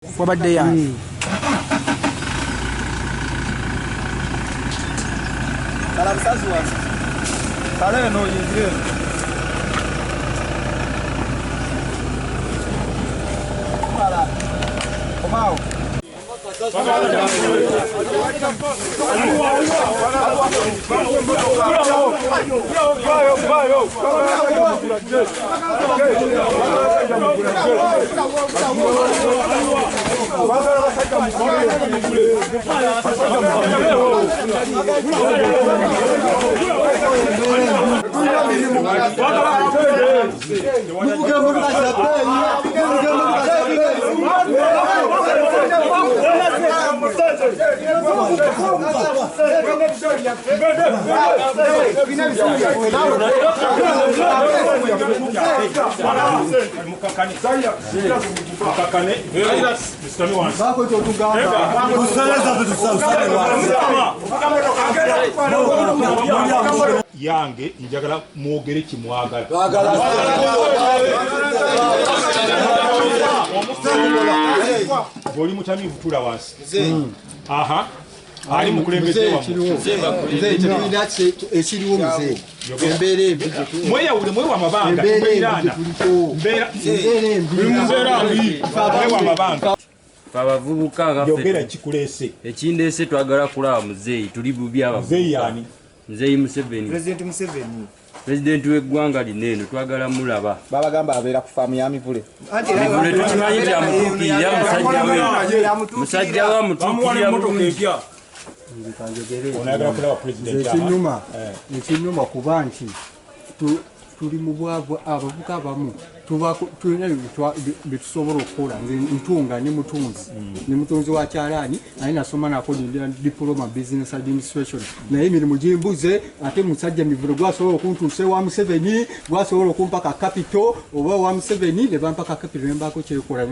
Wabadde yani. Sala musazi wange. Sala eno oyingire eno. Sala. Komaawo. Yange njagala mwogere kimwagala. Bw'oli mutamiivu tuula wansi. Aha. Ali mukulembeze wammwe. Ekiriwo muzeeyi. Embeera embi. Mweyawule mwewa amabanga. Mbeera embi. Mwewa amabanga. Abavubuka nga yogera kikuleese. Ekindeese twagala kulaba muzeeyi, tuli bubi abavubuka. Muzeeyi ani? Muzeeyi Museveni. President Museveni. Pulezidenti w'eggwanga lino eno twagala mulaba. Babagamba abeera ku faamu ya Mivule. Mivule tukimanyi nti amutuukirira musajja we. Musajja we amutuukirira bulungi. Onayagala kulaba pulezidenti. Ekinnuma kuba nti tuli mu bwavu, abavubuka abamu tulina bye tusobola okukola. Nze ntunga ne mutunzi, ne mutunzi wa kyalaani, naye nasoma nako diploma business administration, naye emirimu gimbuze. Ate musajja Mivule gwasobola okuntuusa ewa Museveni, gwasobola okumpa ka capital oba wa Museveni ne bampa ka capital ne mbaako kyekola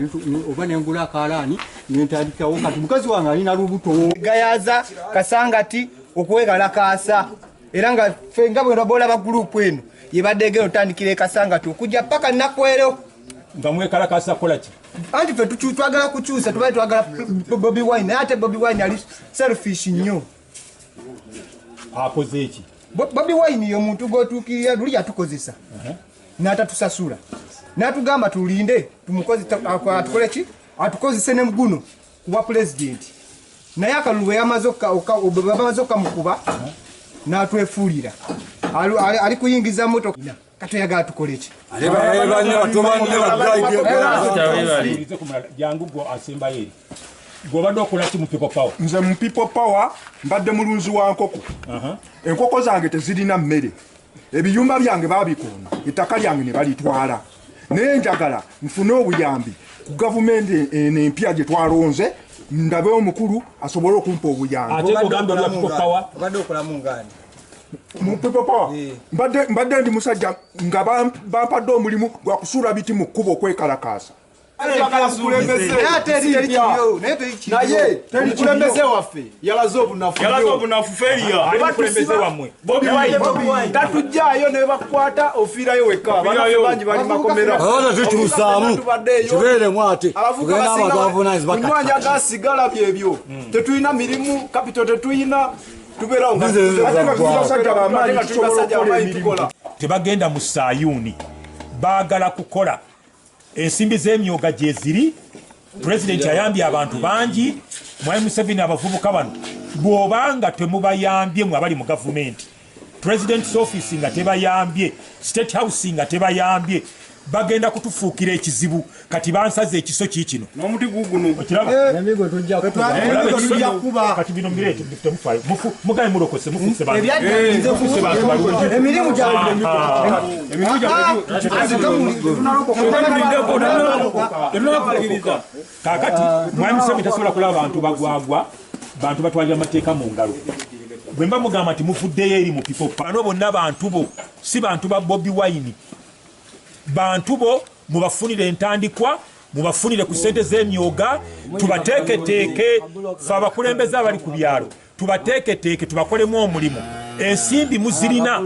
oba ne ngula akalaani ne ntandikawo. Kati mukazi wange alina lubuto. Gayaza Kasangati okwekalakaasa, era nga ffe nga bwe bolaba gurupu eno yebadde egenda otandikira e Kasangati okujja paka Nakwero. Nga mwekalakaasa kukola ki? Anti ffe twagala kukyusa, tubadde twagala Bobi Wine, naye ate Bobi Wine ali selfish nnyo. Akoze ki? Bobi Wine ye muntu gw'otuukirira luli yatukozesa n'atatusasula, n'atugamba tulinde atukole ki? Atukozese ne guno kuba pulezidenti, naye akalulu bwe bamaze okamukuba n'atwefuulira. Ali kuyingiza motoka. Kati oyagala tukole ki? Jangu gwe asembayo eri. Gw'obadde okola ki mu People Power? Nze mu People Power mbadde mulunzi wa nkoko. Enkoko zange tezirina mmere. Ebiyumba byange baabikoona, ettaka lyange ne balitwala. Naye njagala nfune obuyambi ku gavumenti eno empya gye twalonze, ndabe omukulu asobole okumpa obuyambi. Ate ogambye oli wa People Power? Obadde okolamu ngaani? Mu People Power mbadde ndi musajja nga bampadde omulimu gwa kusuula biti mu kkubo okwekalakaasa. Naye omukulembeze waffe yalaze obunafu. Omukulembeze wammwe Bobi Wine tatujjaayo ne bakukwata ofiirayo wekka. Abantu bangi bali makomera. Tukyusaamu kibeeremu ate tugenda abantu abavunaanyizibwa. Kunywanya gasigala byebyo. Tetulina mirimu, kapito tetulina, tubeerawo nga tebagenda mu Sayuuni, baagala kukola. Ensimbi z'emyoga gye ziri. Pulezidenti ayambye abantu bangi. Mwami Museveni abavubuka bano bw'obanga temubayambye mwe abali mu gavumenti, President's office nga tebayambye, State House nga tebayambye, bagenda kutufuukira ekizibu. Kati bansaze ekiso kiikino n'omuti guguno. Okiraba? Kati bino mireete temufaayo. Mugaye mulokose, mufuuse bantu. Mufuuse bantu balungi. Emirimu gyabwe. Kaakati Mwami Museveni tasobola kulaba bantu bagwagwa, bantu batwalira amateeka mu ngalo. Bwe mba mugamba nti mufuddeyo eri mu People Power, bano bonna bantu bo, si bantu ba Bobi Wine. Bantu bo mubafunire entandikwa, mubafunire ku ssente z'emyoga, tubateeketeeke. Ffe abakulembeze abali ku byalo tubateeketeeke, tubakolemu omulimu. Ensimbi muzirina,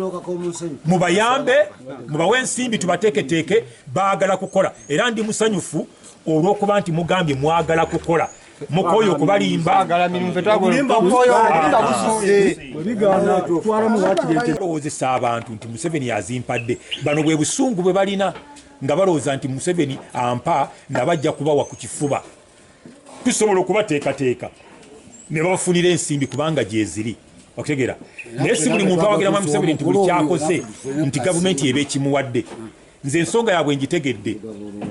mubayambe, mubawe ensimbi tubateeketeeke. Baagala kukola, era ndi musanyufu Olw'okuba nti mugambye mwagala kukola, mukooye okubalimba. Lowoozesa abantu nti Museveni azimpadde. Bano bwe busungu bwe balina, nga balowooza nti Museveni ampa nabajja kubawa ku kifuba. Tusobola okubateekateeka ne babafunira ensimbi kubanga gyeziri. Okutegeera, naye si buli muntu awagira Mwami Museveni nti buli kyakoze nti gavumenti eba ekimuwadde. Nze ensonga yaabwe ngitegedde.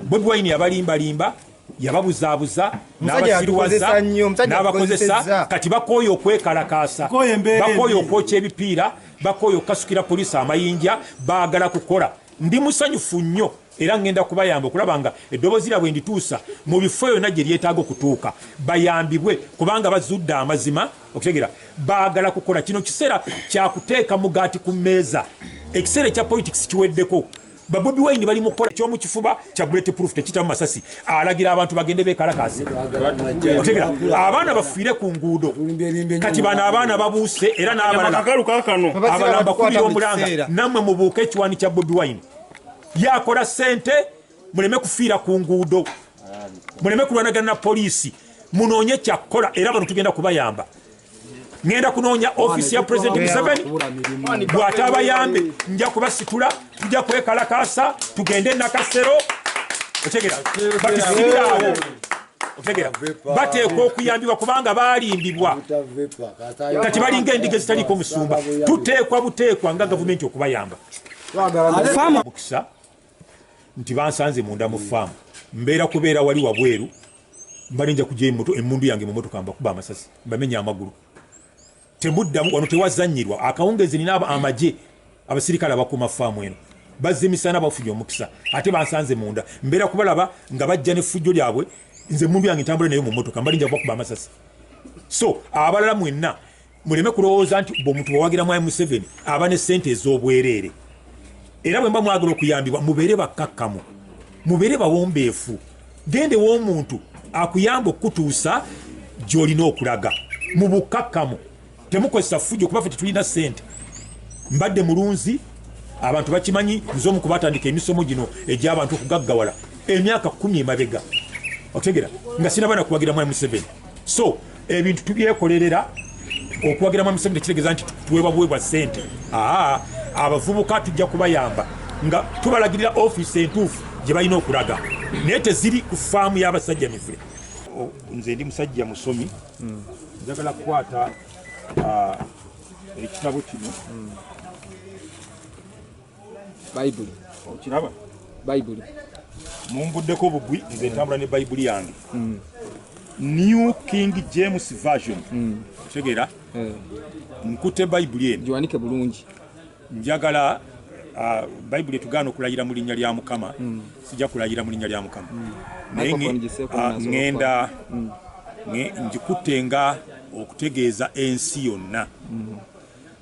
Bobi Wine yabalimbalimba, yababuzaabuza, n'abasiruwaza, n'abakozesa. Kati bakooye okwekalakaasa, bakooye okwokya ebipiira, bakooye okukasukira poliisi amayinja, baagala kukola. Ndi musanyufu nnyo era ngenda kubayamba okulaba nga eddoboozi lyabwe ndituusa mu bifo yonna gye lyetaaga okutuuka, bayambibwe kubanga bazudde amazima. Okutegeera, baagala kukola. Kino kiseera kyakuteeka mugaati ku mmeeza. Ekiseera ekya politics kiweddeko. Ba Bobi Wine bali mukola ekyomu kifuba kya bullet proof, tekitamu masasi. Alagira abantu bagende beekalakaase. Okutegeera, abaana bafiire ku nguudo. Kati bano abaana babuuse era n'abalala abalala bakubira omulanga, nammwe mubuuke ekiwani kya Bobi Wine. Yakola ssente, muleme kufiira ku nguudo, muleme kulwanagana na poliisi, munoonye kyakukola. Era bano tugenda kubayamba. Ngenda kunoonya ofiisi ya President Museveni, bw'ataabayambe nja kubasitula, tujja kwekalakaasa tugende Nakasero. Otegera, batusibiraawo. Otegera, bateekwa okuyambibwa kubanga baalimbibwa. Kati balinga endiga ezitaliiko musumba. Tuteekwa buteekwa nga gavumenti okubayamba. Mukisa nti bansanze munda mu faamu, mbeera kubeera wali wabweru, mbadde nja kugya emmundu yange mu motoka mbakuba amasasi mbamenya amagulu. Temuddamu wano, tewazannyirwa. Akawungezi nina amagye, abasirikale abakuuma faamu eno bazze emisana, bafunye omukisa ate bansanze munda, mbeera kubalaba nga bajja n'effujjo lyabwe. Nze emmundu yange ntambula nayo mu motoka, mbadde nja kubakuba amasasi. So abalala mwenna muleme kulowooza nti bw'omuntu bwawagira Mwami Museveni aba ne ssente ez'obwereere. Era bwe mba mwagala okuyambibwa, mubeere bakkakkamu, mubeere bawombeefu. Gende w'omuntu akuyamba okukutuusa gy'olina okulaga mu bukkakkamu. Temukozesa ffujjo kuba ffe tetulina ssente. Mbadde mulunzi, abantu bakimanyi, nze omu kubatandika emisomo gino egy'abantu okugaggawala emyaka 10 emabega. Otegera, nga sinaba na kuwagira Mwami Museveni. So ebintu tubyekolerera. Okuwagira Mwami Museveni tekitegeeza nti tuweebwa buweebwa ssente. Aa, abavubuka tujja kubayamba nga tubalagirira ofiisi entuufu gye balina okulaga, naye teziri ku faamu y'abasajja mivule. Nze ndi musajja musomi, njagala kukwata ekitabo kino. Bayibuli. Okiraba? Bayibuli. Munguddeko bugwi, nze ntambula ne Bayibuli yange. New King James Version. Otegeera? Nkute Bayibuli eno. Giwanike bulungi. Njagala Bayibuli etugaana okulayira mu linnya lya Mukama. Sijja kulayira mu linnya lya Mukama. Naye ŋŋenda ngikutte nga okutegeeza ensi yonna.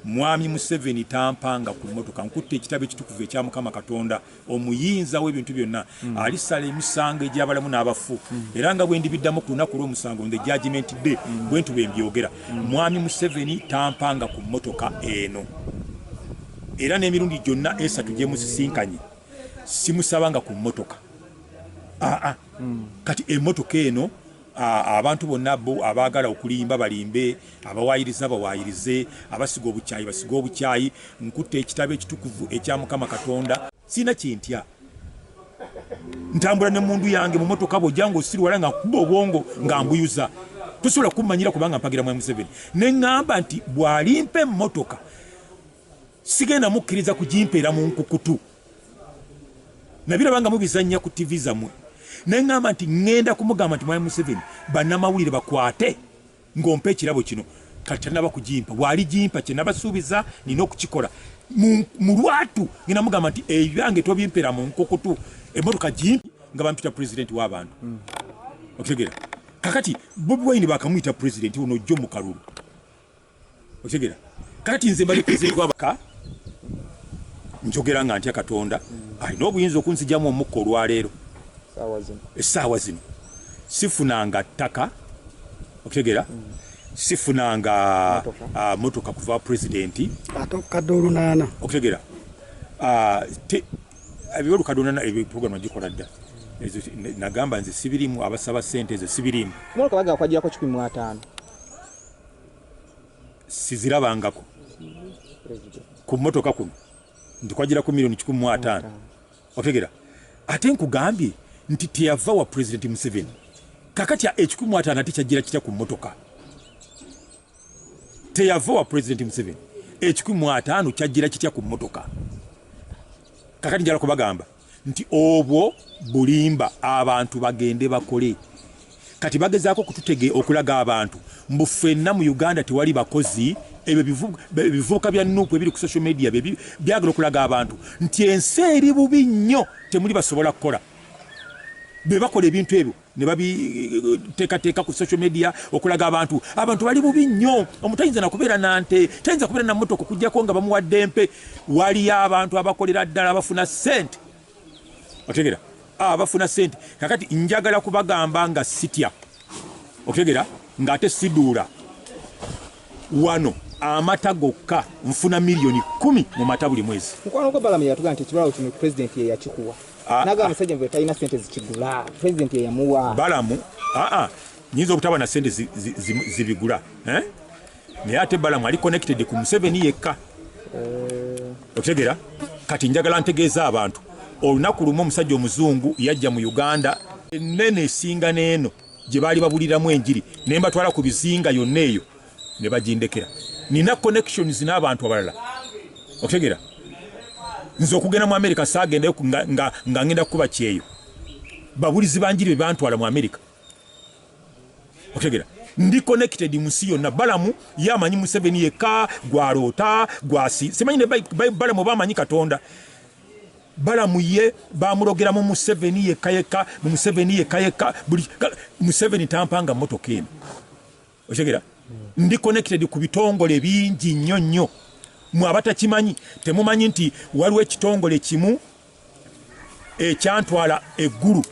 Mwami Museveni tampanga ku mmotoka. Nkutte ekitabo ekitukuvu ekya Mukama Katonda omuyinza w'ebintu byonna, alisala emisango egy'abalamu n'abafu, era nga bwe ndibiddamu ku lunaku lw'omusango, the judgment day, bwe ntu bwe mbyogera. Mwami Museveni tampanga ku mmotoka eno, era n'emirundi gyonna 3 gye musisinkanye simusabanga ku mmotoka. Aa, kati emmotoka eno, abantu bonna bo abaagala okulimba balimbe, abawaayiriza bawaayirize, abasiga obukyayi basiga obukyayi. Nkutte ekitabo ekitukuvu ekya Mukama Katonda, sirina kintya. Ntambula ne mundu yange mu motoka, bw'ojja ng'osiriwala nga nkuba obwongo nga mbuyuza, tosobola kummanyira kubanga mpagira Mwami Museveni. Ne ŋŋamba nti bw'alimpa emmotoka sigenda mukkiriza kugimpeera mu nkukutu. Nabiraba nga mubizannya ku TV zammwe, ne ŋŋamba nti ŋŋenda kumugamba nti Mwami Museveni, bannamawulire bakwate ng'ompa ekirabo kino. Kati tanaba kugimpa, bw'aligimpa kye nabasuubiza nina okukikola mu lwatu. Ngenda mugamba nti ebyange tobimpeera mu nkukutu, emmotoka gimpi nga bampita pulezidenti w'abantu. Okitegera? Kakati Bobi Wine bakamuyita pulezidenti ono ojjo mu kalulu. Okitegera? Kakati nze mbali pulezidenti w'abaka, njogera nga ntya Katonda alina obuyinza okunzijamu omukka olwaleero essaawa zino. Sifunanga ttaka, okitegera? Sifunanga motoka kuva pulezidenti. Ate okukadde 800. Okutegera, ebyo olukadde 800, ebyo program nagikola dda. Ezo nagamba nze sibirimu, abasaba sente ezo sibirimu. Mmotoka bagala kwagirako 15. Sizirabangako ku mmotoka kuno nti kwagirako miliyoni 15. Otegera ate nkugambye nti teyava wa President Museveni. Kakati 15 ate kyagira kitya ku mmotoka? Teyava wa President Museveni, 15 kyagira kitya ku mmotoka? Kakati njala kubagamba nti obwo bulimba, abantu bagende bakole. Kati bagezaako kututege okulaga abantu mbu ffenna mu Uganda tewali bakozi. Ebyo bivubuka bya NUP ebiri ku social media byagala okulaga abantu nti ensi eri bubi nnyo, temuli basobola kukola. Be bakola ebintu ebyo ne babiteekateeka ku social media okulaga abantu abantu bali bubi nnyo, omuntu tayinza nakubeera na nte, tayinza kubeera na mmotoka okuggyako nga bamuwadde empe. Waliyo abantu abakolera ddala bafuna ssente. Otegera abafuna ssente. Kakati njagala kubagamba nga sitya, otegera ng'ate siduula. Wano amata gokka nfuna miliyoni 10 mu mata buli mwezi. Mukwano gwa Balamu yatugamba nti ekibalo kino President ye yakikuwa. Nagamba omusajja mwe talina ssente zikigula, President ye yamuwa. Balamu nyinza obutaba na ssente zibigula, naye ate Balamu ali connected ku Museveni yekka. Otegera kati njagala ntegeeza abantu, olunaku lumu omusajja omuzungu yajja mu Uganda ennene esinga n'eno gye baali babuliramu enjiri, ne mbatwala ku bizinga yonna eyo ne bagindekera. Nina connections n'abantu abalala. Otegera nze okugenda mu America saagendayo nga ngenda kukuba kyeyo. Babulizi banjiri be bantwala mu America. Otegera ndi connected mu nsi yonna. Balamu yamanyi Museveni yekka, gwaloota gwasi simanyi ne Balamu bamanyi Katonda. Balamu ye bamulogera mu Museveni yekka yekka, mu Museveni yekka yekka, buli Museveni tampanga mmotoka eno. Otegera ndi connected ku bitongole bingi nnyo nnyo. Mwe abatakimanyi temumanyi nti waliwo ekitongole kimu ekyantwala eggulu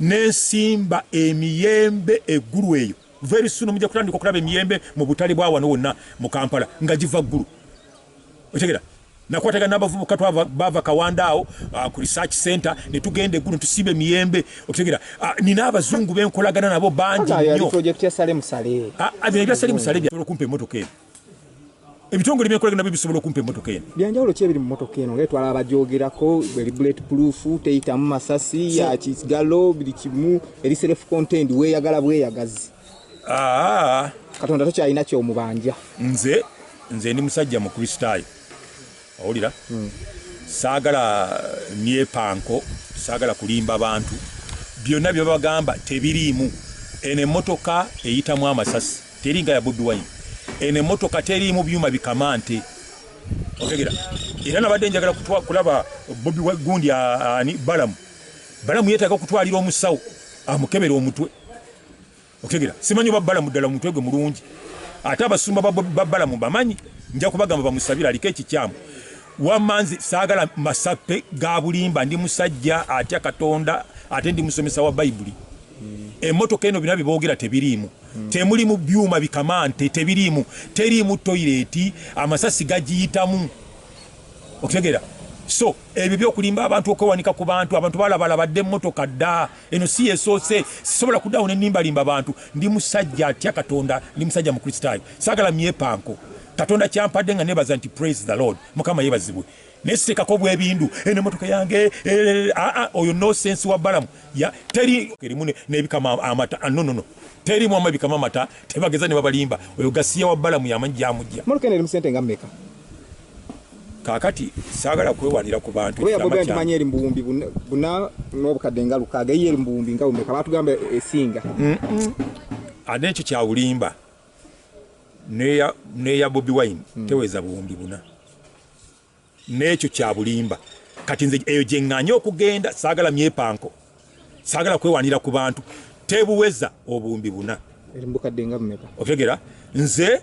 n'ensimba emiyembe eggulu eyo. Very soon mujja kutandika okulaba emiyembe mu butale bwa wano wonna mu Kampala nga giva ggulu. Otegera nakwatagana n'abavubuka bava Kawanda awo ku research center ne tugenda eggulu tusimba emiyembe. Otegera nina abazungu benkolagana nabo bangi nnyo. Project ya Salim Saleh. Bya Salim Saleh byasobola okumpa emmotoka eno. Ebitongole byenkolagana nabyo bisobola okumpa emmotoka eno. Byanjawulo ki ebiri mu mmotoka eno? Ng'etwala abagyogerako, eri bullet proof, teyitamu masasi, ya kigalo, buli kimu, eri self contained, weeyagala bweyagazi. Katonda tokyalina ky'omubanja. Nze ndi musajja Mukristaayo. Owulira? Saagala myepanko, saagala kulimba bantu. Byonna bye babagamba tebiriimu. Eno emmotoka eyitamu amasasi, teri nga ya Bobi Wine. Eno emmotoka teriimu byuma bikamante. Otegera era nabadde njagala kulaba Bobi gundi ani Balamu. Balamu yeetaaga okutwalira omusawo amukebera omutwe. Otegera simanyi oba Balamu ddala omutwe gwe mulungi. Ate abasumba ba Balamu bamanyi, nja kubagamba bamusabira aliko ekikyamu. Wamma nze saagala masape ga bulimba, ndi musajja atya Katonda ate ndi musomesa wa Bayibuli. Emmotoka eno bina biboogera tebiriimu. Temulimu byuma bikamante, tebiriimu, teriimu toyireti, amasasi gagiyitamu. Otegera so ebyo byokulimba abantu okwewanika ku bantu, abantu balabalabadde emmotoka dda. Eno si yesoose, sisobola kuddawo ne nnimbalimba bantu. Ndi musajja atya Katonda, ndi musajja Mukristaayo, saagala myepanko. Katonda kyampadde nga nebaza nti praise the Lord, Mukama yeebazibwe. Naye sitekako bwebindu eno emmotoka yange oyo nonsense wa Balamu. Teri erimu n'ebikama amata. No no no, terimu ama ebikama amata, tebageza ne babalimba. Oyo gasiya wa Balamu yamanyi gyamujja. Mmotoka eno erimu ssente nga mmeka? Kaakati saagala kwewanira ku bantu. Kuba Bobi Wine tumanyi eri mu buwumbi buna n'obukadde nga lukaaga, ye eri mu buwumbi nga bumeka, baatugamba esinga. Ate ekyo kya bulimba. N'eya Bobi Wine teweza buwumbi buna. N'ekyo kya bulimba. Kati nze eyo gye ŋŋanye okugenda, saagala myepanko, saagala kwewanira ku bantu, tebuweza obuwumbi buna. Eri mu bukadde nga bumeka? Otegera nze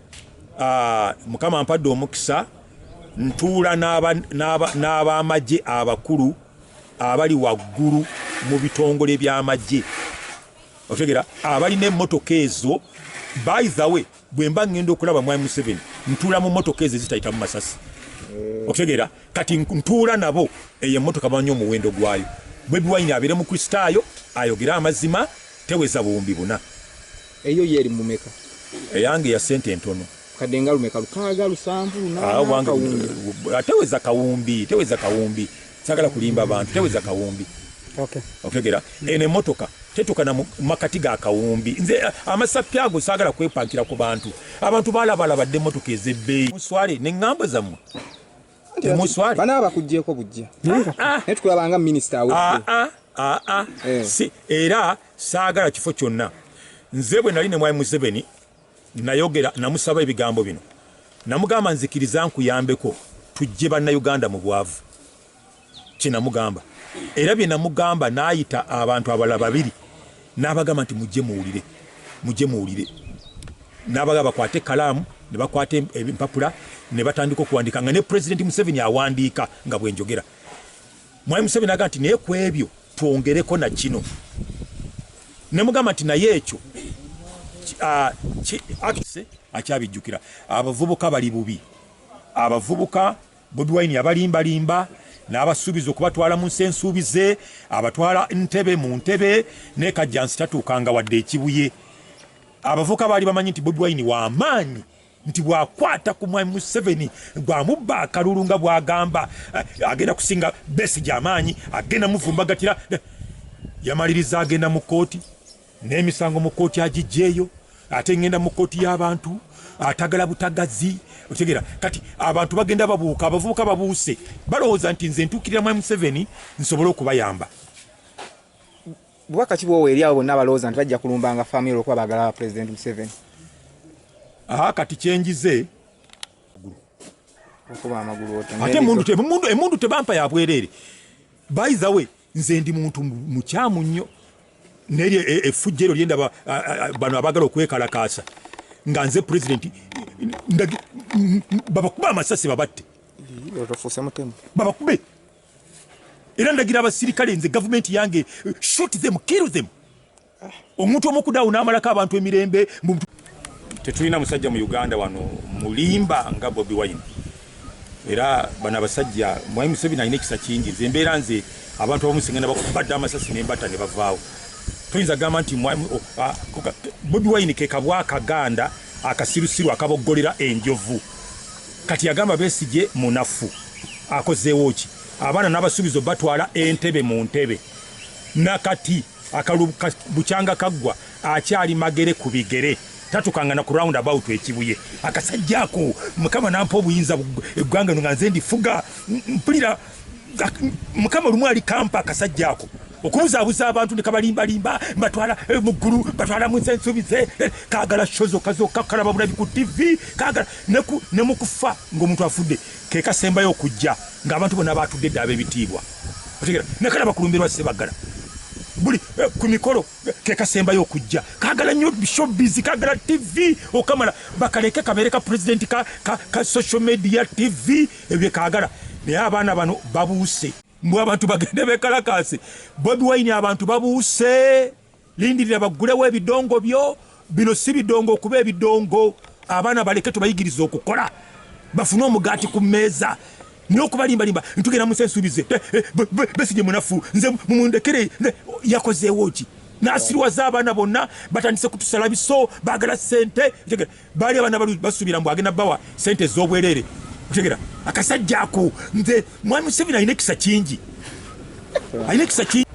Mukama ampadde omukisa, ntuula n'abamagye abakulu abali waggulu mu bitongole by'amagye. Otegera abalina emmotoka ezo. By the way, bwe mba ŋŋenda okulaba Mwami Museveni, ntuula mu mmotoka ezo ezitayitamu masasi. Otegera kati ntuula nabo, eyo emmotoka bamanyi omuwendo gwayo. Bobi Wine abeere Mukristaayo, ayogere amazima, teweza 4,000. Eyo ye eri mumeka? Eyange ya sente entono. Kadde nga lumeka? 6, 7, 8, kawumbi. Teweza kawumbi, teweza kawumbi. Sagala kulimba abantu, teweza kawumbi. Okay. Okegera eno emmotoka tetuuka na makati ga kawumbi. Nze amasappi ago saagala kwepankira ku bantu. Abantu balabalabadde emmotoka ez'ebbeeyi. Muswale n'eŋŋambo zammwe. Temuswale. Bana bakuggyeeko bujja. Naye tukulabanga minisita awedde. Si, era saagala kifo kyonna. Nze bwe nali ne Mwami Museveni nayogera, namusaba ebigambo bino. Namugamba nzikiriza nkuyambeko tujje bannayuganda mu bwavu. Kye namugamba. Era bye namugamba n'ayita abantu abalala babiri n'abagamba nti mujje muwulire, mujje muwulire. N'abagamba bakwate ekkalaamu ne bakwata empapula ne batandika okuwandiika nga ne Pulezidenti Museveni awandiika nga bwe njogera. Mwami Museveni agamba nti naye ku ebyo twongereko na kino. Ne mugamba nti naye ekyo akyabijjukira. Abavubuka bali bubi. Abavubuka Bobi Wine abalimbalimba n'abasuubiza okubatwala mu nsi ensuubize, abatwala ntebe mu ntebe ne Kajjansi tatuukanga wadde ekibuye. Abavubuka baali bamanyi nti Bobi Wine wa maanyi, nti bw'akwata ku Mwami Museveni bw'amubba akalulu nga bw'agamba agenda kusinga Besigye amaanyi, agenda muvumbagatira. Yamaliriza agenda mu kkooti n'emisango mu kkooti agiggyeeyo, ate ngenda mu kkooti y'abantu atagala butagazi. Otegeera kati abantu bagenda babuuka, abavubuka babuuse, balowooza nti nze ntuukirira Mwami Museveni nsobole okubayamba. Bubaka ki bw'owa eri abo bonna abalowooza nti bajja kulumbanga faamu olw'okuba baagala Pulezidenti Museveni? Kati kyenjize okuba amagulu otyo. Ate emundu tebampa ya bwereere. By the way, nze ndi muntu mukyamu nnyo. Neri effujjo eryo lyendaba bano abaagala okwekalakaasa nga nze pulezidenti babakuba amasasi babatte. Babakube. Era ndagira abasirikale nze gavumenti yange shoot them, kill them. Omuntu omukudaawo n'amalako abantu emirembe. Tetulina musajja mu Uganda wano mulimba nga Bobi Wine. Era bano abasajja Mwami Museveni alina ekisa kingi. Nze mbeera nze abantu abamu singenda bakubadde amasasi ne mbatta ne bavaawo. Toyinza kugamba nti Bobi Wine ke kabwa akaganda akasirusiru akaboggolera enjovu. Kati yagamba Besigye munafu. Akozeewo ki? Abaana n'abasuubizo batwala entebe mu ntebe. Nakati akalulu bukyanga kaggwa akyali magere ku bigere. Tatukanga na ku round about ekibuye. Akasajja ako Mukama nampa obuyinza eggwanga nga nze ndifuga. Mpulira Mukama lumu ali kampa akasajja ako. Okubuzaabuza abantu ne kabalimbalimba, mbatwala mu ggulu, batwala mu nsi ensuubize, kaagala show zokka zokka, kalaba bulabi ku TV, kaagala ne mu kufa ng'omuntu afudde ke kasembayo okujja ng'abantu bonna baatudde dda ab'ebitiibwa. Otegeera? Ne kalaba kulumbirwa Ssebaggala. Buli ku mikolo ke kasembayo okujja. Kaagala nnyo showbiz, kaagala TV okamala bakaleke kabeere ka pulezidenti ka social media TV ebyo kaagala. Naye abaana bano babuuse. Mbu abantu bagende bekalakaase. Bobi Wine abantu babuuse. Lindirira baggulewo ebidongo byo. Bino si bidongo okuba ebidongo. Abaana baleke tubayigirize okukola. Bafune omugaati ku mmeeza. Naye okubalimbalimba ntugenda mu nsi ensuubize. Besigye munafu, nze mumundekere. Yakozeewo ki? N'asiriwaza abaana bonna, batandise kutusala biso, baagala ssente. Baali abaana basuubira mbu agenda bawa ssente ez'obwereere. Otegeera? Akasajja ako nze Mwami Museveni alina ekisa kingi. Alina ekisa kingi.